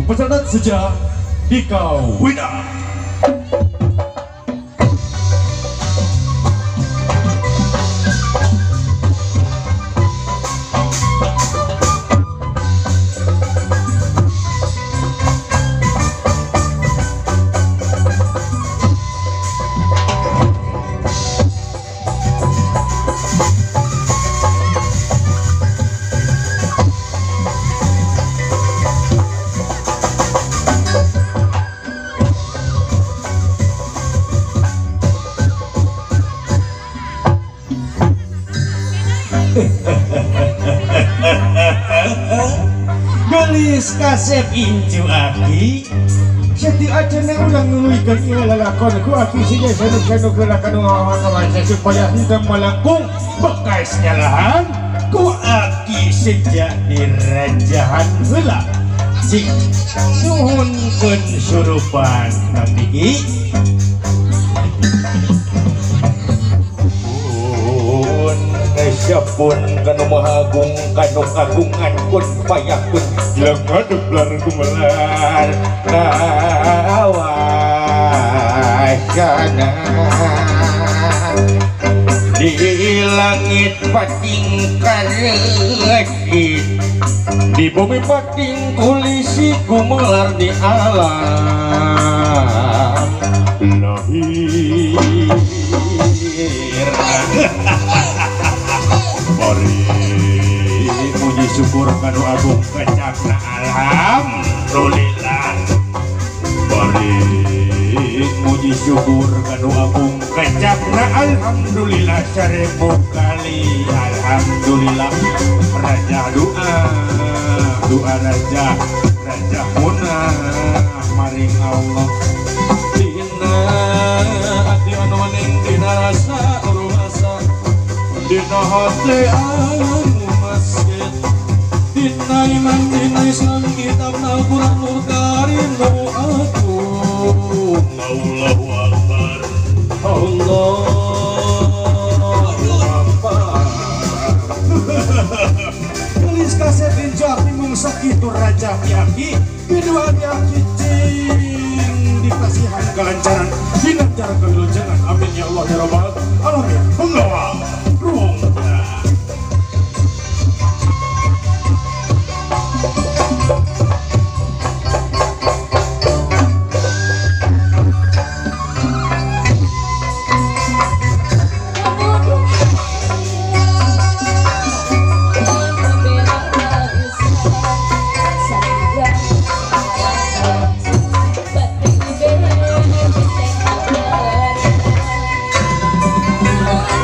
Peserta Seja Dika Wina. Gelis kasep incu aki seti acana ulang nuluikeun ieu lalakon ku aki siga sanuk-sanuk heula kanu ngawawa supaya henteu malangkung bekas nyalahan ku aki sejak dirajahan heula cik nuhunkeun surupan nabigi Siapun kanu maha agung kanu kagungan kun payakun lengadep lar gumelar kawasana di langit pating karegit di bumi pating kulisi gumelar di alam lahir. Mari puji syukur kanu agung kecapna alhamdulillah. Mari puji syukur kanu agung kecapna alhamdulillah seribu kali alhamdulillah. Raja doa doa raja raja munah maring Allah dina ati anu maning dina rasa urwasa dina hati anu masjid dina iman dina Islam kitab Al-Quran Nur Karim nu agung Allahu Akbar Allahu Akbar. Gelis kasep injak mung sakitu raja yaki kedua yaki cing dipasihan kelancaran dina kewilujengan amin ya Allah ya Rabbal alamin. Penggawa Rungga. But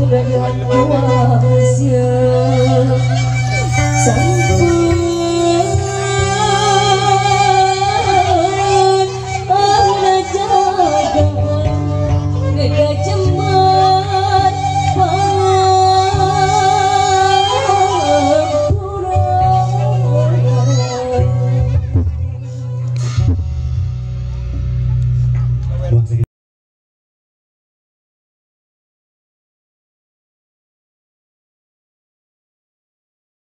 Udah dihancuasya.